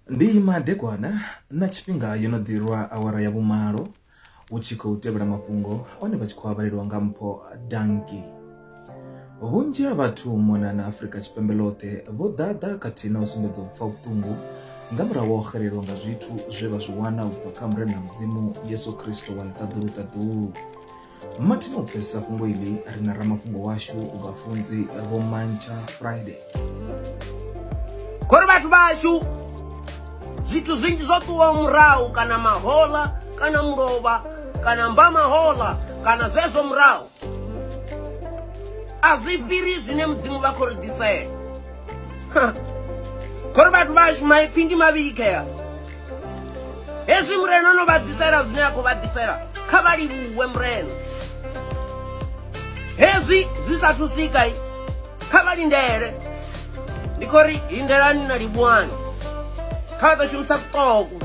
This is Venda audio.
Ndi madekwana na tshifhinga yo no ḓirwa awara ya vhumalo hu tshi khou tevhela mafhungo one vha tshi khou avhalelwa nga mpho danki. Vhunzhi ha vhathu u mona na Afrika Tshipembe ḽoṱhe vho ḓaḓa khathihi na u sumbedza u pfa vhuṱungu nga murahu ha u xelelwa nga zwithu zwe vha zwi wana u bva kha Murena Mudzimu Yesu Kristo wa ḽiṱaḓulu ṱaḓulu. Mathina u pfesesa fhungo iḽi ri na ramafhungo washu vhafunzi Vho Mantsha Friday. Khori vhathu vhashu zwithu zwinzhi zwo ṱuwaho murahu kana mahoḽa kana mulovha kana mbamahoḽa kana zwezwo murahu a zwi fhiri zwine mudzimu vha khou ri ḓisela. Khori vhathu vhashu maipfi ndi mavhili khea. Hezwi murena o no vha ḓisela zwine a khou vha ḓisela, kha vha livhuwe murena. Hezwi zwi sathu swika, kha vha lindele. Ndi khou ri lindelani na livhuwani. Kha vha ḓo shumisa kuṱoku.